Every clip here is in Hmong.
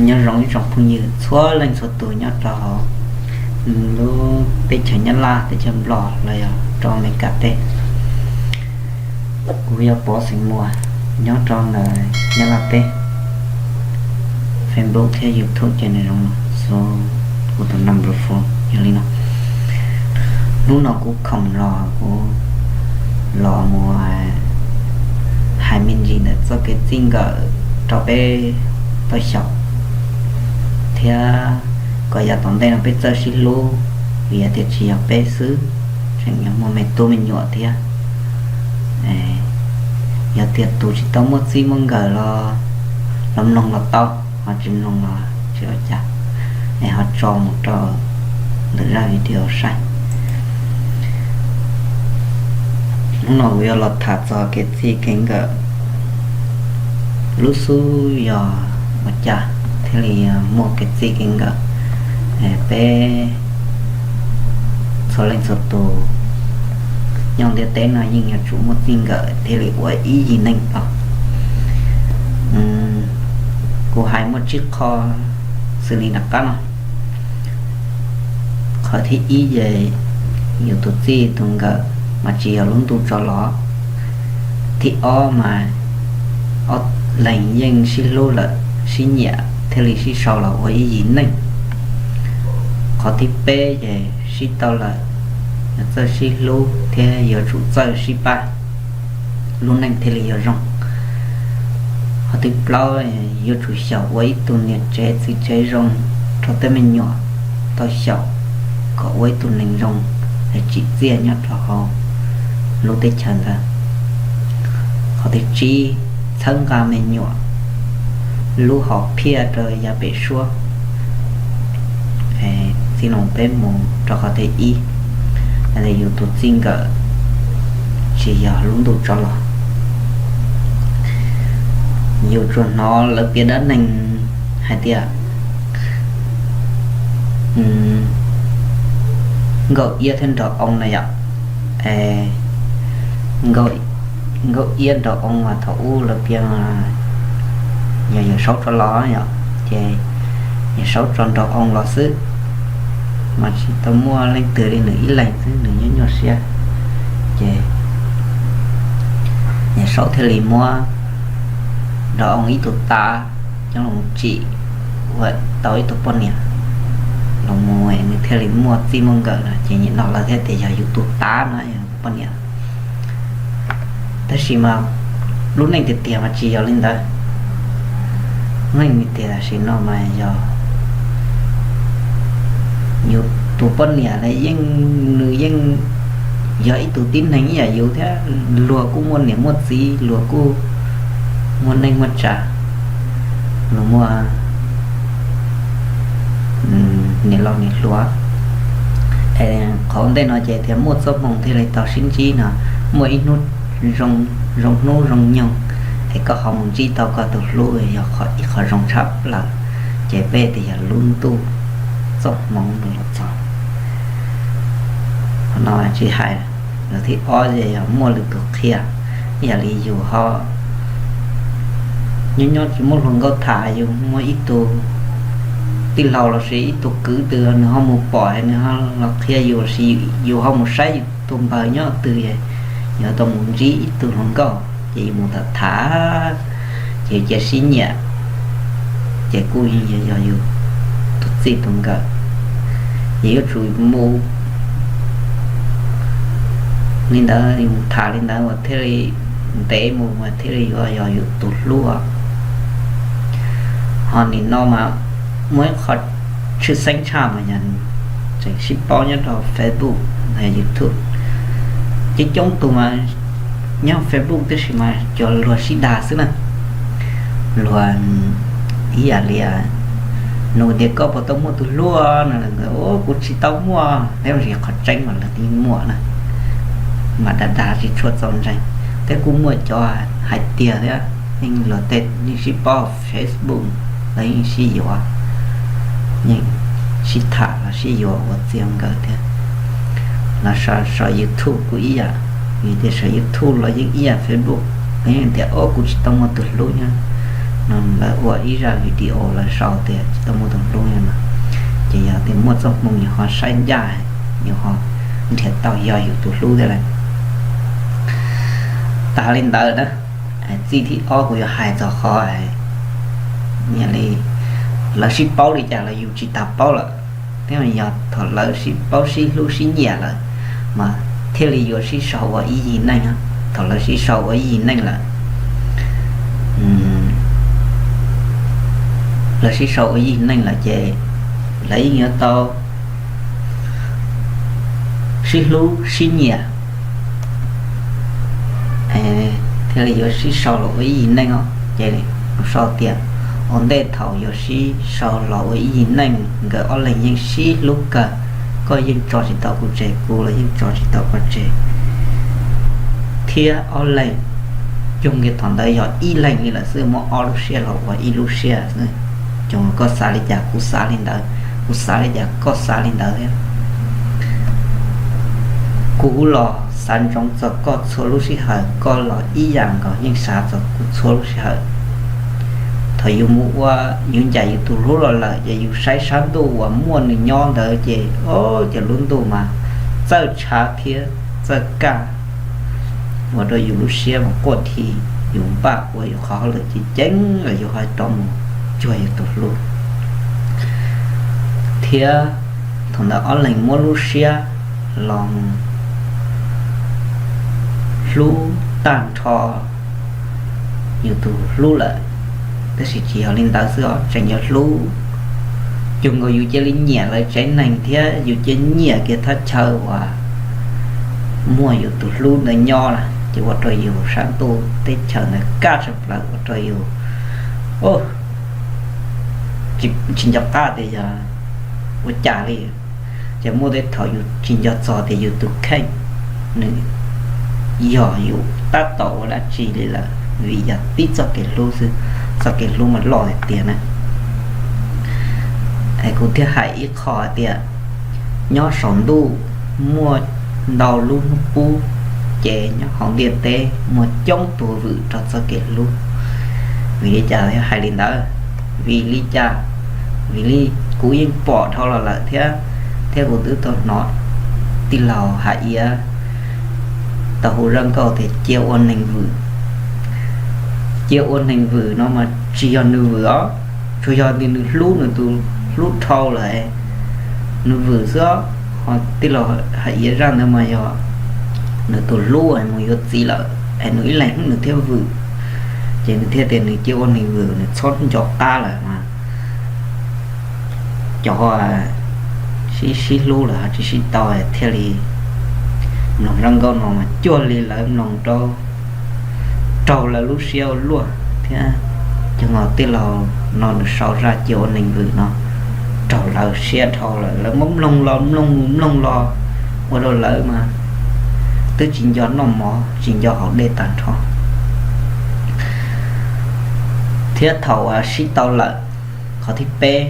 Nyob zoo ib tsoom phooj ywg txhua leej txhua tus nyob rau hauv lub teb chaws Nyab Laj, teb chaws Nplog los yog rau Amelikas teb. Kuv yog Pov Xeem Muas, nyob rau ntawm Nyab Laj teb. Facebook thiab YouTube ces nws zoo xu, kuv tus number phone yog li no. Hnub no kuv khoom los kuv los mus hais me ntsis ntawm txoj kev txij nkawm rau peb tau xyaum, thiab kom yav tom ntej no peb txawj sib hlub, vim tias tsis yog peb xwb, tseem yog muaj me tub me nyuam thiab. Yog tias tus tsis tau muaj txij muaj nkawm los, los mloog los tau, ho tsis mloog los tsis ua cas, es ho tso mus rau ntawm zaj video saib. Hnub no kuv yuav los tham txog kev txij kev nkawm, lub xub yog ua cas thiaj li muaj kev txij kev nkawm. Peb txhua leej txhua tus nyob ntiaj teb no yeej yuav tsum muaj txij nkawm thiaj li ua ib yim neeg tau. Kuv hais muaj tsib qho xws li nram qab no. Qhov thib ib ces yus tus txij tus nkawm mas tsis yog lub ntuj tso los. Thib ob mas ob leeg yeej sib hlub lawm sib nyiam thiaj li sib sau los ua ib yim neej. Qhov thib peb ces sib tau lawm, yuav txawj sib hlub thiab yuav tsum txawj sib pab, lub neej thiaj li yuav zoo. Qhov thib plaub, yuav tsum xyaum ua ib tug niam tsev txiv tsev zoo rau tej me nyuam tau xyaum, kom ua ib tug neeg zoo es tsim txiaj nyob rau hauv lub teb chaws ntawd. Qhov thib tsib, txhawb nqa me nyuam lub hom phiaj rau yav pem suab. Txij no peb mus rau qhov thib ib, yus tus txij nkawm tsis yog lub ntuj tso los. Yus tsuas hnov lawv piav dab neeg hais tias nkauj iab thiab nraug oo na yom. Nkauj iab nraug oo mas thaum ub lawv piav yog yawm saub tso los yom, ces yawm saub tso nraug oo los xwb, mas tsis tau muaj leej twg li, nws ib leeg xwb nws nyob nyuaj siab. Ces yawm saub thiaj li muab nraug oo ib tug tav coj los tsim ua tau ib tug poj niam los mus, nws thiaj li muaj txij muaj nkawm no. Ces nim no lawv thiaj tias yog yus tus tav no yog poj niam. Tab sis mas lub neej tiag tiag mas tsis yog li ntawd. Lub neej tiag tiag tam sim no mas yog yus tus poj niam los yeej, nws yeej yog ib tug tib neeg ib yam yus thiab. Luag kuj muaj niam muaj txiv, luag kuj muaj neej muaj tsav, luag muaj niam laus niam hluas. Es qhov ntej no ces tias muaj txoj hmoo thiaj li tau sib ntsib no, muaj ib hnub zoo hnub zoo nyoog es koj ho mus ntsib tau koj tus hlub yog ib qho zoo tshaj plaws, ces peb tias yog lub ntuj txoj hmoov los txog. Qhov no tsis hais, lawv thib ob ces yog muaj lwm tus qhia, ib yam li yus ho nyob nyob tsis muaj hluas nkauj tham, yus muaj ib tug tij laug lossis ib tug kwv twg nws ho mus pom nws ho los qhia yus lossis yus ho mus saib yus tus npawg nyob twg, yus tau mus ntsib ib tug hluas nkauj ces yus mus tham tham, ces cia sib nyiam, ces kuj yog yus tus txij tus nkawm. Ces yuav tsum mus li ntawd, mus tham li ntawd uas thiaj li ntev mus mas thiaj li yuav yog yus tus hlub. Ho nim no mas muaj ib qho tshwj xeeb tshaj mas yog tseem sib paub nyob rau Facebook los yog YouTube. Coob coob tus mas nyob Facebook tab sis mas cov luag sib dag xwb na. Luag ib yam li nug tias koj puas tau muaj tus hlub no, kuv tsis tau muaj, tab sis qhov tseeb mas luag twb muaj na, mas dag dag tsis tshua txaus ntseeg. Thiab kuj muaj cov hais tiag thiab, yeej luag tej yeej sib paub Facebook, lawv yeej sib yuav, yeej sib tham los sib yuav ua txij nkawm thiab. Los saum YouTube kuj ib yam, vim tias saum YouTube los yeej ib yam Facebook, lawv yeej tias o kuv tsis tau muaj tus hlub nyob Lawv ua ib zaj video lawv sau tias tsis tau muaj tus hlub no, ces yog tias muaj txoj hmoo yus ho saib ncaj, yus ho nrhiav tau yog yus tus hlub thiab lawm. Tas li ntawd na, txij thib ob kuv yuav hais txog qhov li lawv sib paub li cas los yus tsis tas paub lawm, thiab yog thaum lawv sib paub sib hlub sib nyiam lawm mas thiaj li yuav sib sau ua ib yig neej. Thaum lawv sib sau ua ib yig neej lawm, lawv sib sau ua ib yig neej lawm ces lawv yeej yuav tau sib hlub sib nyiam thiaj li yuav sib sau los ua ib yig neej os. Ces sau tias ua ntej thaum yuav sib sau los ua ib yig neej nkawd ob leeg yeej sib hlub kawg, koj yeej tso tsis tau kuv tseg, kuv los yeej tso tsis tau koj tseg, thiab ob leeg cuag nkaus thaum ntawd yog ib leeg li lawm xwb, muab ob lub siab los ua ib lub siab xwb. Cuag koj xav li cas kuv xav li ntawd, kuv xav li cas koj xav li ntawd thiab. Kuv los xav ntsoov txog koj txhua lub sij hawm, koj los ib yam nkaus yeej xav txog kuv txhua lub sij hawm. Thaum yus mus ua, yus ncaim yus tus hlub los lawm ces yus saib sab ntuj uas muaj nws nyob ntawd ces, o, cov lub ntuj mas txawj tshav thiab txawj kaj, ua rau yus lub siab mas quaj dhi, yus npaj ua yus qhov hauj lwm ceev ceev los yus ho rov mus cuag yus tus hlub. Thiab thaum ntawd ob leeg muab lub siab los hlub tag nrho yus tus hlub lawm, tab sis tsis yog li ntawd xwb os, tseem yog hlub cuag nkaus yus cia li nyiam lawv tsev neeg thiab yus cia nyiam kiag thaj chaw uas muaj yus tus hlub ntawd nyob na, ces ua rau yus sab ntuj teb chaws ntawd kaj tshaj plaws, ua rau yus tsis nco qab tias yog ua cas li. Ces muaj tej thaum yus tsis nco txog tias yus tus kheej nws yog yus tab tom ua dab tsi li lawm, vim yog tib txoj kev hlub xwb, txoj kev hlub mas loj tiag tiag na. Es kuv thiaj hais ib qho tias nyob saum ntuj muaj ntau lub hnub qub, ces nyob hauv ntiaj teb muaj coob tug vwm rau txoj kev hlub. Vim li cas thiaj hais li ntawd? Vim li cas? Vim li kuv yeej pom dhau los lawm thiab, thiab kuv twb tau hnov tij laug Haj Iav tau hu zaj nkauj tias cia ua neeg vwm. Cia ua neeg vwm no mas tsis yog nws vwm os, tsuas yog nws hlub nws tus hlub dhau lawm, nws vwm xwb. Ho tij laug Haj Iav zaj ntawd mas yog nws tus hlub mus yuav txiv lawm es nws ib leeg nws thiaj vwm, ces nws thiaj tias nws cia ua neeg vwm, nws txhob nco qab lawm mas cov sib sib hlub lawm ho tsis sib tau thiaj li mloog zaj nkauj no mas cuag li lawv mloog rau, raug lawv lub siab ua luaj thiab. Ces tij laug no nws sau zaj cia ua neeg vwm no raug lawv siab dhau lawm, lawv muab mloog los mloog mus mloog los ua rau lawv mas twb tsis nco noj mov tsis nco haus dej tag nrho. Thiab thaum uas sib tau lawm, qhov thib peb,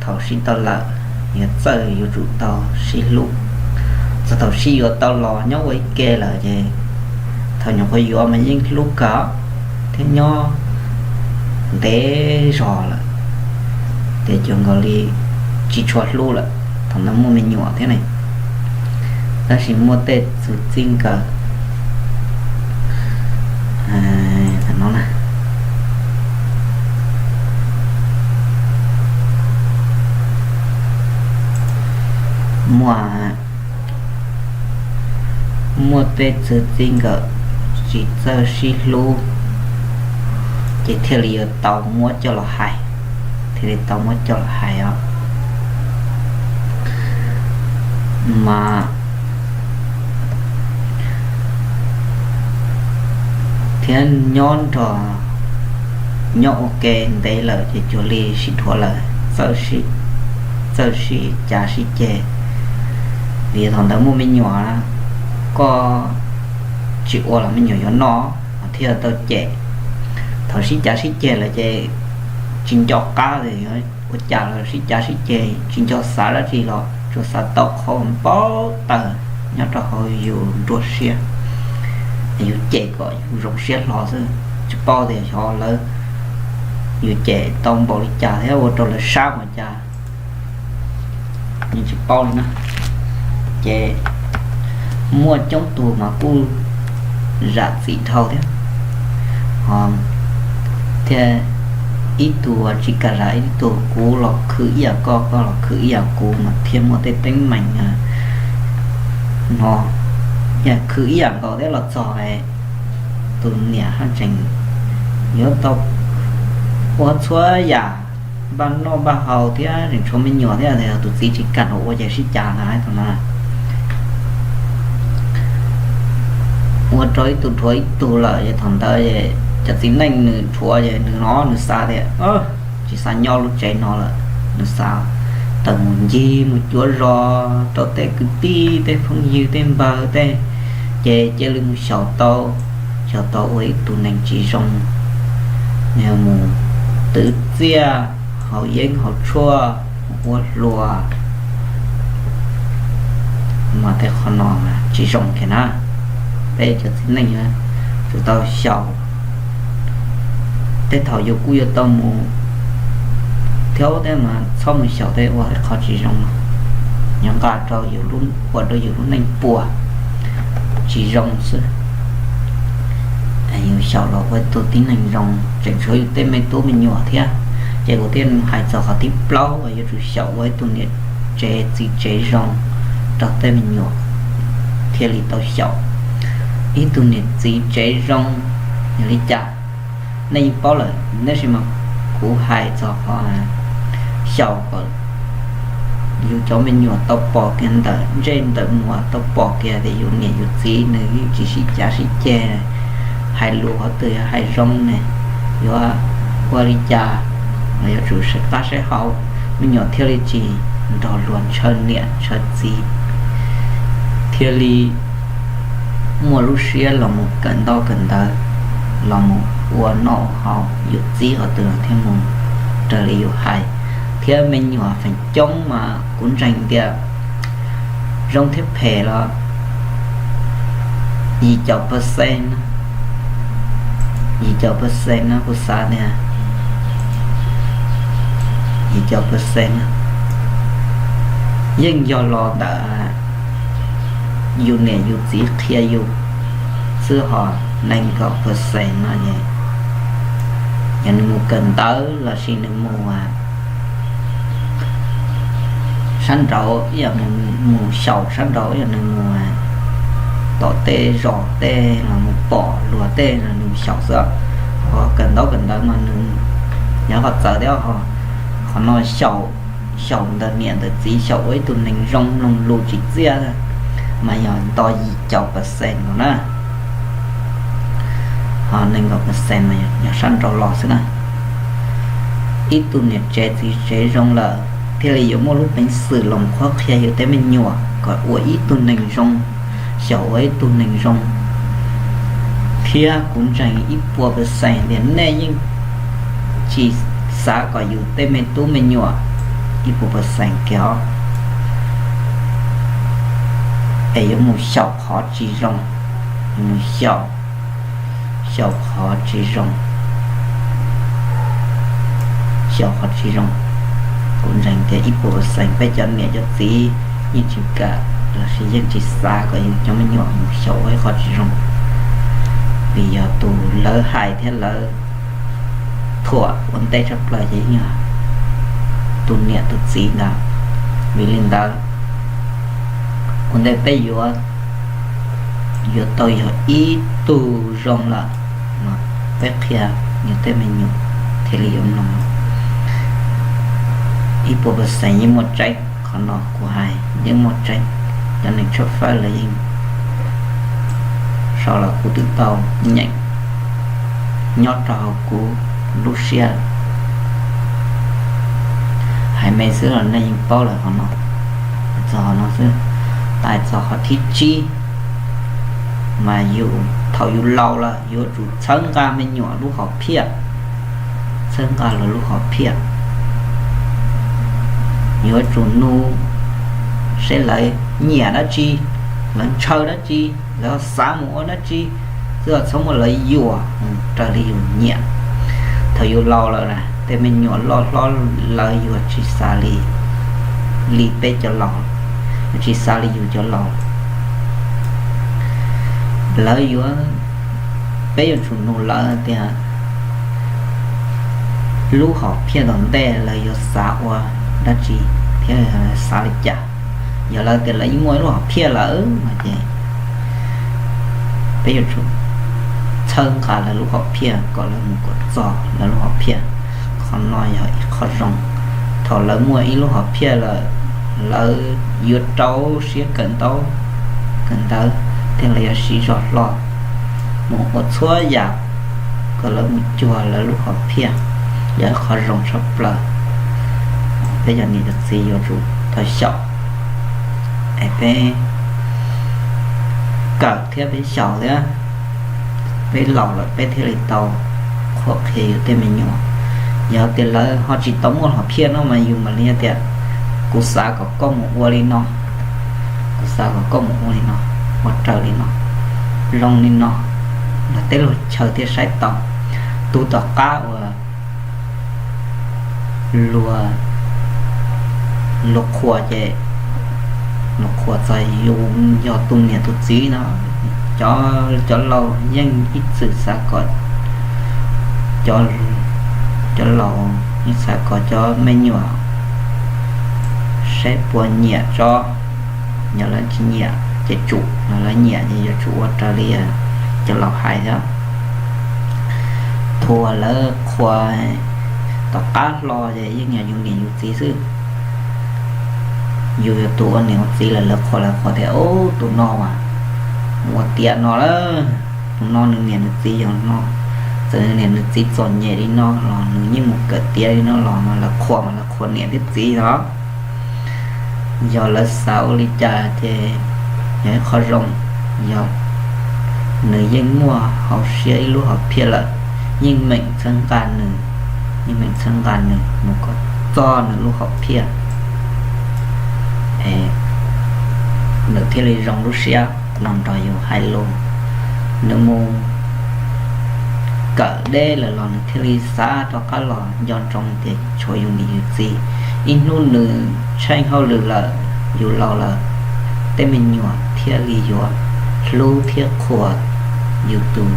thaum sib tau lawm yuav txawj yuav tsum tau sib hlub. Txog thaum sib yuav tau los nyob ua ib ke lawm ces thaum nyuam qhuav yuav mas yeej hlub kawg thiab nyob ntev zog lawm ces cuag nkaus li tsis tshua hlub lawm thaum ntawd muaj me nyuam thiab ne. Tab sis muaj tej txwv txij nkawm no muaj, muaj tej txwv txij nkawm tsis txawj sib hlub ces thiaj li yuav tau muab coj los hais, thiaj li tau muab coj los hais os. Mas thiab nyob nrog, nyob ua ke ntev lawm ces cuag li sib dhuav lawm, txawj sib cav sib ceg. Vim thaum ntawd muaj me nyuam, koj tsis ua los me nyuam yuav noj, thiaj tau cem. Thaum sib cav sib ceg lawm ces tsis nco qab li yuav ua cas los sib cav sib ceg, tsis nco xav dab tsi los tsuas xav tau qhov npau taws nyob rau hauv yus nruab siab, yus cem kom yus zoo siab hlo xwb, tsis paub tias xyov lawv yus cem tau npaum li cas thiab ua rau lawv sab npaum cas, yeej tsis paub li na. Ces muaj coob tug mas kuj zam txim dhau thiab, ho thiab ib tug tsis kam zam ib tug, kuv los khwv ib yam koj, koj los khwv ib yam kuv mas thiaj muaj tej teeb meem no, yog khwv ib yam nkaus thiab los txog tus niam haj tseem yuav tau ua txhua yam, npaj noj npaj haus thiab tseem tshuav me nyuam thiab, tus txiv tsis kam los ua ces sib cav ntag thaum no. Ua rau ib tug dhuav ib tug lawm es thaum ntawd cov txiv neej nws dhuav ces nws hnov nws xav tias tsis xav nyob lub tsev no lawm, nws xav tawm mus ncig mus cuav zos rau tej kwv tij tej phooj ywg tej npawg tej, ces cia li mus xyaum tau, xyaum tau ua ib tug neeg tsis zoo, mus twv txiaj, haus yeeb haus tshuaj, mus ua hluas, mas tej qhov no tsis zoo kiag na. Peb cov txiv neej yuav tsum tau xyaum, tej thaum yus kuj yuav tau mus thiab, thiab mas txhob mus xyaum tej ua tej qhov tsis zoo no, yuav nqa rau yus, ua rau yus lub neej puas tsis zoo xwb. Yus xyaum los ua tus tib neeg zoo tseem tshuav yus tej me tub me nyuam thiab. Ces kuv thiaj hais txog qhov thib plaub uas yuav tsum xyaum ua ib tug niam tsev txiv tsev zoo rau tej me nyuam thiaj li tau xyaum. Ib tug niam txiv tsev zoo yog li cas nej yeej paub lawm, tab sis mas kuv hais txog qhov xyaum kom yus cov me nyuam tau pom kiag ntawm ntsej ntawm muag, tau pom kiag tias yus niam yus txiv nws yeej tsis sib cav sib ceg, hais lus qhov twg yuav hais zoo ne, yuav ua li cas, yuav tsum saib qab saib hau, me nyuam thiaj li tsis nrog luag ntshaw niam ntshaw txiv, thiaj li muaj lub siab los mus kawm ntaub kawm ntawv, los mus ua noj ua haus, yus txib qhov twg los thiaj mus raws li yus hais. Thiab me nyuam feem coob mas kuv ntseeg tias zoo thiab phem los yim caum percent, yim caum percent no kuv xav tias yim caum percent no yeej yog los ntawm yus niam yus txiv qhia yus xwb, ho nees nkaum percent no es yog nws mus kawm ntawv los sis nws mus sab nraud, ib yam mus xyaum sab nraud, ib yam nws mus tom tej zos tej los mus pom luag tej los nws xyaum xwb. Ho kawm ntaub kawm ntawv mas nws nyob qhov txawv thiab, ho qhov no xyaum, xyaum ntawm niam ntawm txiv, xyaum ua ib tug neeg zoo mloog lus tsim txiaj mas yog nto yim caum percent no na. Ho nees nkaum percent mas yog sab nraud los xwb na. Ib tug niam tsev txiv tsev zoo lawm thiaj li yuav muaj lub peev xwm los qhuab qhia yus tej me nyuam kom ua ib tug neeg zoo, xyaum ua ib tug neeg zoo. Thiab kuv ntseeg ib puas percent tias nej yeej tsis xav kom yus tej me tub me nyuam ib puas percent kiag os, es yuav mus xyaum qhov tsis zoo, yuav mus xyaum, xyaum qhov tsis zoo, xyaum qhov tsis zoo. Kuv ntseeg tias ib puas percent peb cov niam cov txiv yeej tsis kam los sis yeej tsis xav kom yus cov me nyuam mus xyaum ua ib qhov tsis zoo, vim yog tus lawv hais thiab lawv thuam ua ntej tshaj plaws ces yog tus niam tus txiv ntag. Vim li ntawd, ua ntej peb yuav, yuav tau yog ib tug zoo lawm, peb qhia yus tej me nyuam thiaj li yuav mloog. Ib puas percent yeej muaj tseeb, qhov no kuv hais yeej muaj tseeb. Cov neeg tshawb fawb los yeej sau los kuv twb tau nyeem nyob rau hauv kuv lub siab. Hais me xwb los nej yeej paub lawm qhov no. Txog qhov no xwb, tais txog qhov thib tsib mas yus thaum yus laus lawm yuav tsum txhawb nqa me nyuam lub hom phiaj, txhawb nqa lawv lub hom phiaj. Yuav tsum nug seb lawv nyiam dab tsi, lawv ntshaw dab tsi, lawv xav mus ua dab tsi, twb txhob muab lawv yuam raws li yus nyiam. Thaum yus laus lawm na, tej me nyuam loj hlob lawv yuav tsis xav li, li peb cov laus, yuav tsis xav li yus cov laus. Lawv yuav, peb yuav tsum nug lawv tias lub hom phiaj tom ntej lawv yuav xav ua dab tsi thiab xav li cas. Yog lawv tias lawv yeej muaj ib lub hom phiaj lawm no ces peb yuav tsum txhawb nqa lawv lub hom phiaj kom lawv mus kom txog lawv lub hom phiaj. Qhov no yog ib qho zoo. Thaum lawv muaj ib lub hom phiaj lawm, lawv yuav rau siab kawm ntaub kawm ntawv thiab lawv yuav siv zog hlo mus ua txhua yam kom lawv mus cuag lawv lub hom phiaj. Yog ib qho zoo tshaj plaws, peb cov niam cov txiv yuav tsum tau xyaum, es peb kawm thiab peb xyaum thiab, peb laus lawm peb thiaj li tau qhuab qhia yus tej me nyuam. Yog tias lawv ho tsis tau muaj hom phiaj no mas yus mam li tias, kuv xav kom koj mus ua li no, kuv xav kom koj mus ua li no, ua raws li no, zoo li no, los tej luag chaw thiaj saib tau. Tus tom qab uas luag, luag qhuas ces luag qhuas txog yus yog tus niam tus txiv no, cov, cov laus yeej ib txwm xav kom, cov, cov laus yeej xav kom cov me nyuam saib puas nyiam tso. Yog lawv tsis nyiam ces tsum, yog lawv nyiam ces yuav tsum ua raws li cov laus hais thiab. Tus uas lawv qhuas tom qab hlo ces yeej yog yus niam yus txiv xwb. Yus yog tus ua niam ua txiv lawm lawv qhuas, lawv qhuas tias, ub, tus no mas ua tiav no lawm, tus no nws niam nws txiv yog no, txawm nws niam nws txiv txom nyem li no los nws yeej mus kawm tiav li no los mas lawv qhuas mas lawv qhuas niam thiab txiv os. Yog lawv xav ua li cas ces yog ib qho zoo. Yog nws yeej muaj hauv siab ib lub hom phiaj lawm, yeej meem txhawb nqa nws, yeej meem txhawb nqa nws mus kom txog nws lub hom phiaj, nws thiaj li zoo lub siab los nrog yus hais lus. Nws mus kawm deb lawm los nws thiaj li xav rov qab los nco ntsoov tias tshuav yus niam yus txiv. Ib hnub nws tsheej hauj lwm lawm, yus laus lawm, tej me nyuam thiaj li yuav hlub thiab qhuas yus tus,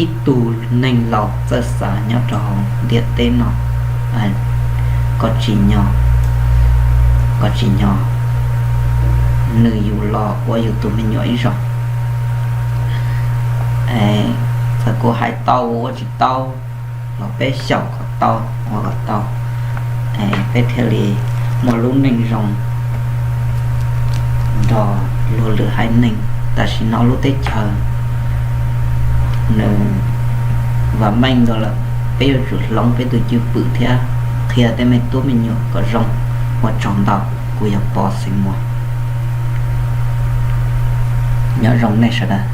ib tug neeg laus txawj xav nyob rau hauv ntiaj teb no. Koj tsim nyog, koj tsim nyog nws yus los ua yus tus me nyuam ib zaug. Txawm kuv hais tau ua tsis tau los peb xyaum kom tau, ua kom tau, peb thiaj li muaj lub neej zoo nrog luag lwm haiv neeg. Tam sim no lub teb chaws nws vam meej ntau lawm, peb yuav tsum hloov peb tus cwj pwm thiab qhia tej me tub me nyuam kom zoo. Ua tsaug ntau, kuv yog Pov Xeem Muas. Nyob zoo nej sawv daws.